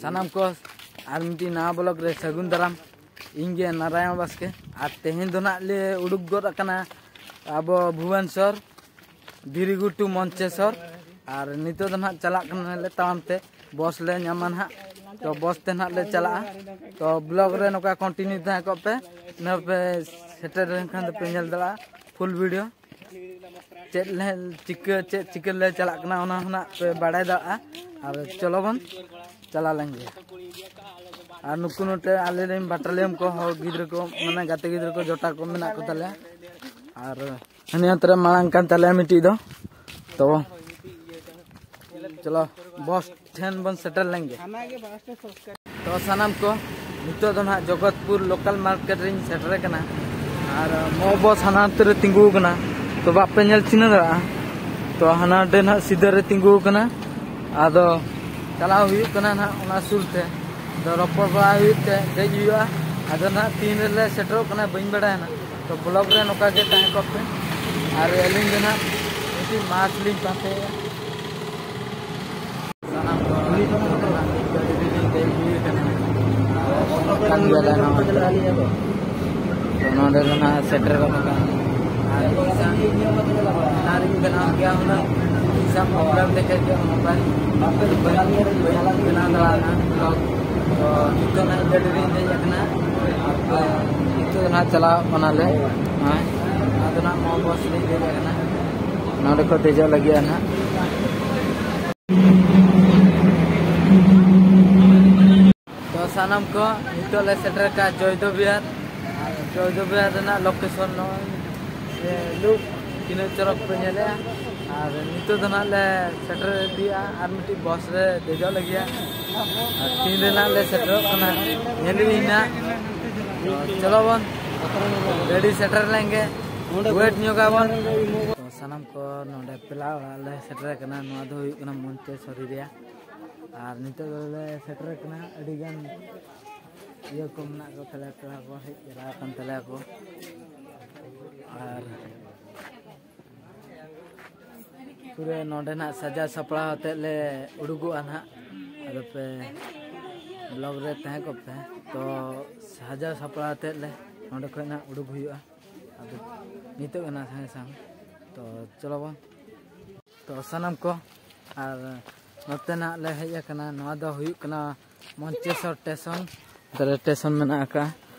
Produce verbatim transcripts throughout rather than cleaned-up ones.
ᱥᱟᱱᱟᱢ ᱠᱚ ᱟᱨ ᱢᱤᱫᱴᱤᱡ ᱱᱟᱣᱟ ᱵᱞᱚᱜ ᱨᱮ ᱥᱟᱹᱜᱩᱱ ᱫᱟᱨᱟᱢ᱾ ᱤᱧ ᱜᱮ ᱱᱟᱨᱟᱭᱚᱱ ᱵᱟᱥᱠᱮ᱾ ᱟᱨ ᱛᱮᱦᱮᱧ ᱫᱚ ᱱᱟᱦᱟᱜ ᱞᱮ ᱩᱰᱩᱠ ᱜᱚᱫ ᱟᱠᱟᱱᱟ ᱟᱵᱚ ᱵᱷᱩᱵᱚᱱᱮᱥᱚᱨ ᱫᱤᱨᱤᱜᱩ ᱴᱩ ᱢᱚᱧᱪᱮᱥᱚᱨ᱾ ᱟᱨ ᱱᱤᱛᱚᱜ ᱫᱚ ᱱᱟᱦᱟᱜ ᱪᱟᱞᱟᱜ ᱠᱟᱱᱟᱞᱮ ᱛᱟᱲᱟᱢ ᱛᱮ, ᱵᱚᱥ ᱞᱮ ᱧᱟᱢᱟ ᱱᱟᱦᱟᱜ᱾ ᱛᱚ ᱵᱚᱥ ᱛᱮ ᱱᱟᱦᱟᱜ ᱞᱮ ᱪᱟᱞᱟᱜᱼᱟ᱾ ᱛᱚ ᱵᱞᱚᱜ ᱨᱮ ᱱᱚᱝᱠᱟ ᱠᱚᱱᱴᱤᱱᱤᱭᱩ ᱛᱟᱦᱮᱸ ᱠᱚᱜ ᱯᱮ, ᱤᱱᱟᱹ ᱯᱮ ᱥᱮᱴᱮᱨ ᱞᱮᱱᱠᱷᱟᱱ ᱫᱚᱯᱮ ᱧᱮᱞ ᱫᱟᱲᱮᱭᱟᱜᱼᱟ ᱯᱷᱩᱞ ᱵᱷᱤᱰᱤᱭᱳ᱾ ᱪᱮᱫ ᱞᱮ ᱪᱤᱠᱟᱹ ᱪᱮᱫ ᱪᱤᱠᱟᱹ ᱞᱮ ᱪᱟᱞᱟᱜ ᱠᱟᱱᱟ ᱚᱱᱟ ᱦᱚᱸ ᱱᱟᱦᱟᱜ ᱯᱮ ᱵᱟᱲᱟᱭ ᱫᱟᱲᱮᱭᱟᱜᱼᱟ᱾ ᱟᱨ ᱪᱚᱞᱚ ᱵᱚᱱ ᱪᱟᱞᱟᱣ ᱞᱮᱱ ᱜᱮ᱾ ᱟᱨ ᱱᱩᱠᱩ ᱱᱚᱛᱮ ᱟᱞᱮ ᱨᱮᱱ ᱵᱟᱴᱟᱞᱤᱭᱟᱱ ᱠᱚ ᱦᱚᱲ ᱜᱤᱫᱽᱨᱟᱹ ᱠᱚ, ᱢᱟᱱᱮ ᱜᱟᱛᱮ ᱜᱤᱫᱽᱨᱟᱹ ᱠᱚ ᱡᱚᱴᱟ ᱠᱚ ᱢᱮᱱᱟᱜ ᱠᱚ ᱛᱟᱞᱮᱭᱟ᱾ ᱟᱨ ᱦᱟᱹᱱᱤ ᱦᱟᱱᱛᱮ ᱨᱮ ᱢᱟᱲᱟᱝ ᱠᱟᱱ ᱛᱟᱞᱮᱭᱟ ᱢᱤᱫᱴᱤᱡ ᱫᱚ᱾ ᱛᱚ ᱪᱚᱞᱚ ᱵᱚᱥ ᱴᱷᱮᱱ ᱵᱚᱱ ᱥᱮᱴᱮᱨ ᱞᱮᱱ ᱜᱮ᱾ ᱛᱚ ᱥᱟᱱᱟᱢ ᱠᱚ, ᱱᱤᱛᱚᱜ ᱫᱚ ᱱᱟᱦᱟᱜ ᱡᱚᱜᱚᱛᱯᱩᱨ ᱞᱳᱠᱟᱞ ᱢᱟᱨᱠᱮᱴ ᱨᱤᱧ ᱥᱮᱴᱮᱨ ᱟᱠᱟᱱᱟ᱾ ᱟᱨ ᱢᱚ ᱵᱚᱥ ᱦᱟᱱᱟ ᱦᱟᱱᱛᱮ ᱨᱮ ᱛᱤᱸᱜᱩ ᱟᱠᱟᱱᱟ, ᱛᱚ ᱵᱟᱯᱮ ᱧᱮᱞ ᱪᱤᱱᱦᱟᱹ ᱫᱟᱲᱮᱭᱟᱜᱼᱟ᱾ ᱛᱚ ᱦᱟᱱᱟ ᱦᱟᱸᱰᱮ ᱱᱟᱦᱟᱜ ᱥᱤᱫᱷᱟᱹ ᱨᱮ ᱛᱤᱸᱜᱩ ᱟᱠᱟᱱᱟ᱾ ᱟᱫᱚ ᱪᱟᱞᱟᱣ ᱦᱩᱭᱩᱜ ᱠᱟᱱᱟ ᱱᱟᱦᱟᱜ ᱚᱱᱟ ᱥᱩᱨ ᱛᱮ᱾ ᱟᱫᱚ ᱨᱚᱯᱚᱲ ᱵᱟᱲᱟ ᱦᱩᱭᱩᱜ ᱛᱮ ᱫᱮᱡ ᱦᱩᱭᱩᱜᱼᱟ᱾ ᱟᱫᱚ ᱱᱟᱦᱟᱜ ᱛᱤᱱ ᱨᱮᱞᱮ ᱥᱮᱴᱮᱨᱚᱜ ᱠᱟᱱᱟ ᱵᱟᱹᱧ ᱵᱟᱲᱟᱭᱟ ᱱᱟᱦᱟᱜ᱾ ᱛᱚ ᱵᱞᱚᱜ ᱨᱮ ᱱᱚᱝᱠᱟ ᱜᱮ ᱛᱟᱦᱮᱸ ᱠᱚᱜ ᱯᱮ᱾ ᱟᱨ ᱟᱹᱞᱤᱧ ᱫᱚ ᱱᱟᱦᱟᱜ ᱢᱤᱫᱴᱤᱡ ᱢᱟᱥᱠ ᱞᱤᱧ ᱯᱟᱱᱛᱮᱭᱟ᱾ ᱥᱟᱱᱟᱢ ᱠᱚ ᱱᱤᱛᱚᱜ ᱫᱚ ᱱᱟᱦᱟᱜ ᱜᱟᱹᱰᱤ ᱨᱮᱞᱤᱧ ᱫᱮᱡ ᱦᱩᱭ ᱟᱠᱟᱱᱟ᱾ ᱟᱨ ᱥᱮᱴᱮᱨ ᱠᱟᱱ ᱜᱮᱭᱟᱞᱮ ᱱᱚᱜᱼᱚᱭ᱾ ᱛᱚ ᱱᱚᱰᱮ ᱫᱚ ᱱᱟᱦᱟᱜ ᱥᱮᱴᱮᱨ ᱜᱚᱫ ᱟᱠᱟᱱᱟ᱾ ᱟᱨ ᱤᱧ ᱥᱟᱶ ᱚᱱᱟ ᱨᱤᱧ ᱵᱮᱱᱟᱣ ᱜᱮᱭᱟ ᱦᱩᱱᱟᱹᱝ᱾ ᱤᱧ ᱥᱟᱶ problem ᱫᱮᱠᱷᱟᱣ ᱜᱮᱭᱟ ᱢᱳᱵᱟᱭᱤᱞ᱾ ᱵᱟᱹᱧ ᱵᱮᱱᱟᱣ ᱫᱟᱲᱮᱭᱟᱜᱼᱟ ᱵᱞᱚᱜ᱾ ᱛᱚ ᱱᱤᱛᱚᱜ ᱱᱟᱦᱟᱜ ᱜᱟᱹᱰᱤ ᱨᱤᱧ ᱫᱮᱡ ᱟᱠᱟᱱᱟ᱾ ᱟᱨ ᱱᱤᱛᱚᱜ ᱫᱚ ᱱᱟᱦᱟᱜ ᱪᱟᱞᱟᱣ ᱠᱟᱱᱟᱞᱮ᱾ ᱱᱚᱜᱼᱚᱭ ᱟᱫᱚ ᱱᱟᱦᱟᱜ ᱢᱚ ᱵᱚᱥ ᱨᱤᱧ ᱫᱮᱡ ᱟᱠᱟᱱᱟ᱾ ᱱᱚᱰᱮ ᱠᱷᱚᱱ ᱫᱮᱡᱚᱜ ᱞᱟᱹᱜᱤᱫ ᱱᱟᱦᱟᱜ᱾ ᱛᱚ ᱥᱟᱱᱟᱢ ᱠᱚ ᱱᱤᱛᱚᱜ ᱞᱮ ᱥᱮᱴᱮᱨ ᱟᱠᱟᱫ ᱡᱚᱭᱫᱚ ᱵᱤᱦᱟᱨ᱾ ᱟᱨ ᱡᱚᱭᱫᱚ ᱵᱤᱦᱟᱨ ᱨᱮᱱᱟᱜ ᱞᱳᱠᱮᱥᱚᱱ ᱱᱚᱜᱼᱚᱭ ᱡᱮ ᱞᱩᱠ ᱛᱤᱱᱟᱹᱜ ᱪᱚᱨᱚᱠ ᱯᱮ ᱧᱮᱞᱮᱜᱼᱟ᱾ ᱟᱨ ᱱᱤᱛᱚᱜ ᱫᱚ ᱱᱟᱦᱟᱜ ᱞᱮ ᱥᱮᱴᱮᱨ ᱤᱫᱤᱜᱼᱟ ᱟᱨ ᱢᱤᱫᱴᱤᱡ ᱵᱚᱥ ᱨᱮ ᱫᱮᱡᱚᱜ ᱞᱟᱹᱜᱤᱫ᱾ ᱟᱨ ᱛᱤᱱ ᱨᱮ ᱱᱟᱦᱟᱜ ᱞᱮ ᱥᱮᱴᱮᱨᱚᱜ ᱠᱟᱱᱟ ᱧᱮᱞ ᱵᱤᱱ ᱱᱟᱦᱟᱜ᱾ ᱛᱚ ᱪᱚᱞᱚ ᱵᱚᱱ ᱜᱟᱹᱰᱤ ᱥᱮᱴᱮᱨ ᱞᱮᱱ ᱜᱮ, ᱣᱮᱴ ᱧᱚᱜᱟᱵᱚᱱ᱾ ᱛᱚ ᱥᱟᱱᱟᱢ ᱠᱚ ᱱᱚᱰᱮ ᱯᱮᱲᱟ ᱚᱲᱟᱜ ᱞᱮ ᱥᱮᱴᱮᱨ ᱟᱠᱟᱱᱟ᱾ ᱱᱚᱣᱟ ᱫᱚ ᱦᱩᱭᱩᱜ ᱠᱟᱱᱟ ᱢᱚᱧᱪᱮᱥᱚᱨᱤ ᱨᱮᱭᱟᱜ᱾ ᱟᱨ ᱱᱤᱛᱚᱜ ᱫᱚᱞᱮ ᱥᱮᱴᱮᱨ ᱟᱠᱟᱱᱟ, ᱟᱹᱰᱤ ᱜᱟᱱ ᱤᱭᱟᱹ ᱠᱚ ᱢᱮᱱᱟᱜ ᱠᱚ ᱛᱟᱞᱮᱭᱟ, ᱯᱮᱲᱟ ᱠᱚ ᱦᱮᱡ ᱪᱟᱞᱟᱣ ᱟᱠᱟᱱ ᱛᱟᱞᱮᱭᱟ ᱠᱚ᱾ ᱟᱨ ᱯᱩᱨᱟᱹ ᱱᱚᱰᱮ ᱱᱟᱜ ᱥᱟᱡᱟᱣ ᱥᱟᱯᱲᱟᱣ ᱟᱛᱮᱫ ᱞᱮ ᱩᱰᱩᱠᱚᱜᱼᱟ ᱱᱟᱦᱟᱜ᱾ ᱟᱫᱚ ᱯᱮ ᱵᱞᱚᱜ ᱨᱮ ᱛᱟᱦᱮᱸ ᱠᱚᱜ ᱯᱮ᱾ ᱛᱚ ᱥᱟᱡᱟᱣ ᱥᱟᱯᱲᱟᱣ ᱟᱛᱮᱫ ᱞᱮ ᱱᱚᱸᱰᱮ ᱠᱷᱚᱱ ᱱᱟᱜ ᱩᱰᱩᱠ ᱦᱩᱭᱩᱜᱼᱟ᱾ ᱟᱫᱚ ᱱᱤᱛᱚᱜ ᱜᱮ ᱱᱟᱜ ᱥᱟᱝ ᱥᱟᱝ᱾ ᱛᱚ ᱪᱚᱞᱚ ᱵᱚᱱ᱾ ᱛᱚ ᱥᱟᱱᱟᱢ ᱠᱚ, ᱟᱨ ᱱᱚᱛᱮ ᱱᱟᱜ ᱞᱮ ᱦᱮᱡ ᱟᱠᱟᱱᱟ᱾ ᱱᱚᱣᱟ ᱫᱚ ᱦᱩᱭᱩᱜ ᱠᱟᱱᱟ ᱢᱚᱧᱪᱮᱥᱚᱨ ᱴᱮᱥᱚᱱ᱾ ᱱᱚᱛᱮ ᱨᱮ ᱴᱮᱥᱚᱱ ᱢᱮᱱᱟᱜ ᱟᱠᱟᱫᱼᱟ᱾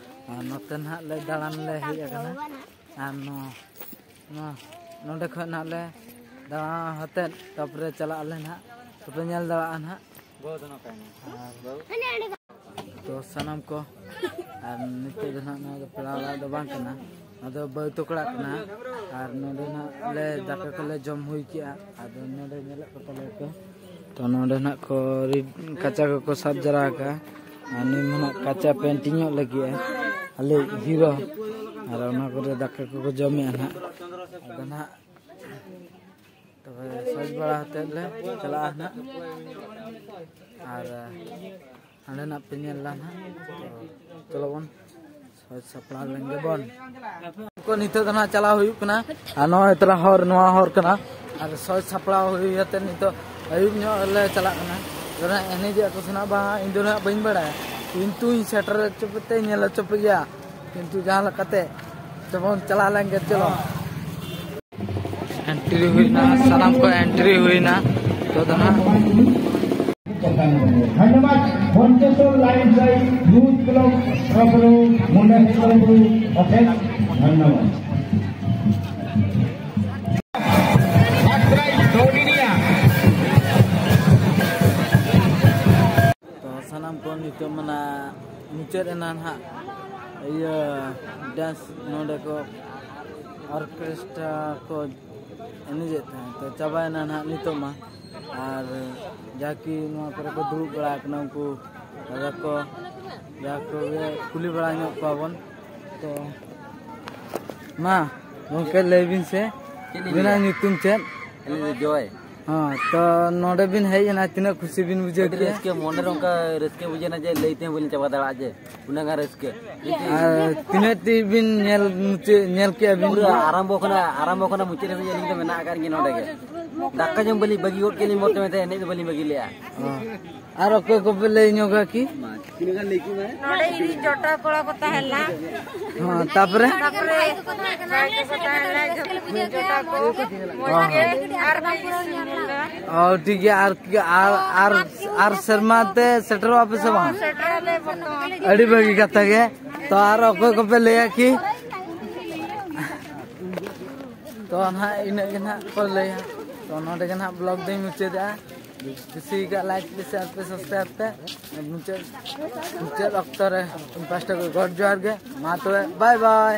ᱟᱨ ᱱᱚᱛᱮ ᱱᱟᱜ ᱞᱮ ᱫᱟᱬᱟᱱ ᱞᱮ ᱦᱮᱡ ᱟᱠᱟᱱᱟ᱾ ᱟᱨ ᱱᱚᱣᱟ, ᱱᱚᱣᱟ, ᱱᱚᱸᱰᱮ ᱠᱷᱚᱱ ᱱᱟᱜ ᱞᱮ ᱫᱟᱬᱟ ᱦᱟᱛᱮᱫ ᱛᱟᱨᱯᱚᱨᱮ ᱪᱟᱞᱟᱜ ᱟᱞᱮ ᱱᱟᱜ᱾ ᱛᱚᱵᱮ ᱧᱮᱞ ᱫᱟᱲᱮᱭᱟᱜᱼᱟ ᱱᱟᱜ᱾ ᱟᱨ ᱛᱚ ᱥᱟᱱᱟᱢ ᱠᱚ, ᱟᱨ ᱱᱤᱛᱚᱜ ᱫᱚ ᱱᱟᱜ ᱱᱚᱣᱟ ᱫᱚ ᱯᱮᱲᱟ ᱚᱲᱟᱜ ᱫᱚ ᱵᱟᱝ ᱠᱟᱱᱟ, ᱱᱚᱣᱟ ᱫᱚ ᱵᱟᱹᱭ ᱛᱟᱠᱚ ᱚᱲᱟᱜ ᱠᱟᱱᱟ᱾ ᱟᱨ ᱱᱚᱰᱮ ᱱᱟᱜ ᱞᱮ ᱫᱟᱠᱟ ᱠᱚᱞᱮ ᱡᱚᱢ ᱦᱩᱭ ᱠᱮᱜᱼᱟ᱾ ᱟᱫᱚ ᱱᱚᱰᱮ ᱧᱮᱞᱮᱫ ᱠᱚ ᱛᱟᱞᱮᱭᱟ ᱠᱚ, ᱛᱚ ᱱᱚᱰᱮ ᱱᱟᱜ ᱠᱚ ᱨᱤᱫ ᱠᱟᱪᱟ ᱠᱚᱠᱚ ᱥᱟᱵ ᱡᱟᱣᱨᱟ ᱟᱠᱟᱫᱼᱟ᱾ ᱟᱨ ᱱᱩᱭ ᱢᱟ ᱱᱟᱜ ᱠᱟᱪᱟ ᱯᱮᱱᱴᱤᱝ ᱧᱚᱜ ᱞᱟᱹᱜᱤᱫ ᱟᱭ, ᱟᱞᱮ ᱦᱤᱨᱳ᱾ ᱟᱨ ᱚᱱᱟ ᱠᱚᱨᱮ ᱫᱟᱠᱟ ᱠᱚᱠᱚ ᱡᱚᱢᱮᱜᱼᱟ ᱱᱟᱜ᱾ ᱟᱫᱚ ᱱᱟᱜ ᱛᱚᱵᱮ ᱥᱟᱡᱽ ᱵᱟᱲᱟ ᱦᱟᱛᱮᱫ ᱞᱮ ᱪᱟᱞᱟᱜᱼᱟ ᱱᱟᱜ᱾ ᱟᱨ ᱦᱟᱸᱰᱮᱱᱟᱜ ᱯᱮ ᱧᱮᱞ ᱫᱟ ᱱᱟᱜ᱾ ᱛᱚ ᱪᱚᱞᱚ ᱵᱚᱱ ᱥᱟᱡᱽ ᱥᱟᱯᱲᱟᱣ ᱞᱮᱱ ᱜᱮᱵᱚᱱ᱾ ᱠᱚ ᱱᱤᱛᱚᱜ ᱫᱚ ᱱᱟᱜ ᱪᱟᱞᱟᱣ ᱦᱩᱭᱩᱜ ᱠᱟᱱᱟ᱾ ᱟᱨ ᱱᱚᱜᱼᱚᱭ ᱛᱟᱞᱟ ᱦᱚᱨ, ᱱᱚᱣᱟ ᱦᱚᱨ ᱠᱟᱱᱟ᱾ ᱟᱨ ᱥᱟᱡᱽ ᱥᱟᱯᱲᱟᱣ ᱦᱩᱭ ᱠᱟᱛᱮ ᱱᱤᱛᱚᱜ ᱟᱹᱭᱩᱵ ᱧᱚᱜ ᱞᱮ ᱪᱟᱞᱟᱜ ᱠᱟᱱᱟ᱾ ᱟᱫᱚ ᱱᱟᱜ ᱮᱱᱮᱡᱮᱜ ᱟᱠᱚ ᱥᱮ ᱱᱟᱜ ᱵᱟᱝ, ᱤᱧ ᱫᱚ ᱱᱟᱜ ᱵᱟᱹᱧ ᱵᱟᱲᱟᱭᱟ, ᱠᱤᱱᱛᱩᱧ ᱥᱮᱴᱮᱨ ᱦᱚᱪᱚ ᱯᱮᱛᱮ ᱧᱮᱞ ᱦᱚᱪᱚ ᱯᱮ ᱜᱮᱭᱟ᱾ ᱠᱤᱱᱛᱩ ᱡᱟᱦᱟᱸ ᱞᱮᱠᱟᱛᱮ ᱛᱮᱵᱚᱱ ᱪᱟᱞᱟᱣ ᱞᱮᱱ ᱜᱮ, ᱪᱚᱞᱚ᱾ ᱮᱱᱴᱨᱤ ᱦᱩᱭᱱᱟ, ᱥᱟᱱᱟᱢ ᱠᱚ ᱮᱱᱴᱨᱤ ᱦᱩᱭᱱᱟ᱾ ᱛᱚ ᱫᱚ ᱱᱟᱜ ᱫᱷᱚᱱᱭᱚᱵᱟᱫ᱾ Pancheswar line side youth club ᱛᱚᱨᱚᱯᱷᱨᱩ, ᱢᱩᱱᱰᱟ ᱛᱚᱨᱚᱯᱷᱨᱩ ᱚᱥᱮᱥ ᱫᱷᱚᱱᱭᱚᱵᱟᱫ᱾ ᱛᱚ ᱥᱟᱱᱟᱢ ᱠᱚ ᱱᱤᱛᱚᱜ ᱢᱟᱱᱟ ᱢᱩᱪᱟᱹᱫ ᱮᱱᱟ ᱱᱟᱦᱟᱜ ᱤᱭᱟᱹ ᱰᱮᱱᱥ ᱱᱚᱰᱮ ᱠᱚ ᱚᱨᱠᱮᱥᱴᱨᱟ ᱠᱚ ᱮᱱᱮᱡᱮᱫ ᱛᱟᱦᱮᱸᱫ, ᱛᱚ ᱪᱟᱵᱟᱭᱮᱱᱟ ᱱᱟᱦᱟᱜ ᱱᱤᱛᱚᱜ ᱢᱟ᱾ ᱟᱨ ᱡᱟᱦᱟᱸ ᱠᱤ ᱱᱚᱣᱟ ᱠᱚᱨᱮ ᱠᱚ ᱫᱩᱲᱩᱵ ᱵᱟᱲᱟ ᱟᱠᱟᱱᱟ ᱩᱱᱠᱩ ᱫᱟᱫᱟ ᱠᱚ, ᱡᱟᱦᱟᱸ ᱠᱚᱜᱮ ᱠᱩᱞᱤ ᱵᱟᱲᱟ ᱧᱚᱜ ᱠᱚᱣᱟ ᱵᱚᱱ᱾ ᱛᱚ ᱢᱟ ᱜᱚᱢᱠᱮ ᱞᱟᱹᱭ ᱵᱤᱱ ᱥᱮ, ᱪᱮᱫ ᱞᱤᱧ ᱟᱹᱵᱤᱱᱟᱜ ᱞᱟᱹᱭᱟ? ᱧᱩᱛᱩᱢ ᱪᱮᱫ? ᱟᱹᱞᱤᱧ ᱫᱚ ᱡᱚᱭ᱾ ᱦᱚᱸ, ᱛᱚ ᱱᱚᱰᱮ ᱵᱤᱱ ᱦᱮᱡ ᱮᱱᱟ, ᱛᱤᱱᱟᱹᱜ ᱠᱷᱩᱥᱤ ᱵᱤᱱ ᱵᱩᱡᱷᱟᱹᱣ ᱟᱹᱰᱤ ᱠᱮᱫᱟ? ᱨᱟᱹᱥᱠᱟᱹ, ᱢᱚᱱᱮ ᱨᱮ ᱚᱱᱠᱟ ᱨᱟᱹᱥᱠᱟᱹ ᱵᱩᱡᱷᱟᱹᱣ ᱮᱱᱟ ᱡᱮ ᱞᱟᱹᱭ ᱛᱮᱦᱚᱸ ᱵᱟᱹᱞᱤᱧ ᱪᱟᱵᱟ ᱫᱟᱲᱮᱭᱟᱜᱼᱟ, ᱡᱮ ᱩᱱᱟᱹᱜ ᱜᱟᱱ ᱨᱟᱹᱥᱠᱟᱹ᱾ ᱟᱨ ᱛᱤᱱᱟᱹᱜ ᱴᱤ ᱵᱤᱱ ᱧᱮᱞ ᱢᱩᱪᱟᱹᱫ, ᱧᱮᱞ ᱠᱮᱜᱼᱟ ᱵᱤᱱ? ᱯᱩᱨᱟᱹ ᱟᱨᱟᱢᱵᱚ ᱠᱷᱚᱱᱟᱜ, ᱟᱨᱟᱢᱵᱚ ᱠᱷᱚᱱᱟᱜ ᱢᱩᱪᱟᱹᱫ ᱦᱟᱹᱵᱤᱡ ᱟᱹᱞᱤᱧ ᱫᱚ ᱢᱮᱱᱟᱜ ᱟᱠᱟᱫ ᱞᱤᱧᱟ ᱱᱚᱰᱮ ᱜᱮ᱾ ᱫᱟᱠᱟ ᱡᱚᱢ ᱵᱟᱹᱞᱤᱧ ᱵᱟᱹᱜᱤ ᱜᱚᱫ ᱠᱮᱫ ᱞᱤᱧ ᱢᱚᱱᱮ ᱛᱮ, ᱮᱱᱮᱡ ᱫᱚ ᱵᱟᱹᱞᱤᱧ ᱵᱟᱹᱜᱤ ᱞᱮᱜᱼᱟ᱾ ᱦᱚᱸ᱾ ᱟᱨ ᱚᱠᱚᱭ ᱠᱚᱯᱮ ᱞᱟᱹᱭ ᱧᱚᱜᱟ ᱠᱤ? ᱛᱤᱱᱟᱹᱜ ᱜᱟᱱ ᱞᱟᱹᱭ ᱠᱮᱫ ᱢᱮ? ᱱᱚᱰᱮ ᱤᱧ ᱡᱚᱴᱟᱣ ᱠᱚᱲᱟ ᱠᱚ ᱛᱟᱦᱮᱸ ᱞᱮᱱᱟ᱾ ᱦᱚᱸ, ᱛᱟᱯᱚᱨᱮ? ᱛᱟᱯᱚᱨᱮ ᱵᱷᱟᱭ ᱠᱚᱠᱚ ᱛᱟᱦᱮᱸ ᱞᱮᱱᱟ, ᱡᱚᱴᱟᱣ ᱠᱚ᱾ ᱢᱚᱡᱽ ᱜᱮ᱾ ᱟᱨ ᱚ, ᱴᱷᱤᱠ ᱜᱮᱭᱟ᱾ ᱟᱨ, ᱟᱨ, ᱟᱨ, ᱟᱨ ᱥᱮᱨᱢᱟ ᱛᱮ ᱥᱮᱴᱮᱨᱚᱜ ᱟᱯᱮ ᱥᱮ ᱵᱟᱝ? ᱥᱮᱴᱮᱨᱚᱜ ᱟᱞᱮ ᱵᱚᱨᱛᱚᱢᱟᱱ᱾ ᱟᱹᱰᱤ ᱵᱷᱟᱹᱜᱤ ᱠᱟᱛᱷᱟ ᱜᱮ᱾ ᱛᱚ, ᱟᱨ ᱚᱠᱚᱭ ᱠᱚᱯᱮ ᱞᱟᱹᱭᱟ ᱠᱤ? ᱛᱚ, ᱱᱟᱦᱟᱜ ᱤᱱᱟᱹᱜ ᱜᱮ ᱱᱟᱦᱟᱜ ᱠᱚ ᱞᱟᱹᱭᱟ᱾ ᱛᱚ, ᱱᱚᱰᱮ ᱜᱮ ᱱᱟᱦᱟᱜ ᱵᱞᱚᱜ ᱫᱚᱧ ᱢᱩᱪᱟᱹᱫᱮᱜᱼᱟ᱾ ᱠᱩᱥᱤ ᱠᱟᱜ ᱞᱟᱭᱤᱠ ᱯᱮ, ᱥᱮᱭᱟᱨ ᱯᱮ, ᱥᱟᱵᱥᱠᱨᱟᱭᱤᱵ ᱯᱮ᱾ ᱢᱩᱪᱟᱹᱫ, ᱢᱩᱪᱟᱹᱫ ᱚᱠᱛᱚ ᱨᱮ ᱤᱧ ᱯᱟᱥᱴᱟ ᱠᱷᱚᱱ ᱜᱚᱰ ᱡᱚᱦᱟᱨ ᱜᱮ᱾ ᱢᱟ ᱛᱚᱵᱮ, ᱵᱟᱭ ᱵᱟᱭ᱾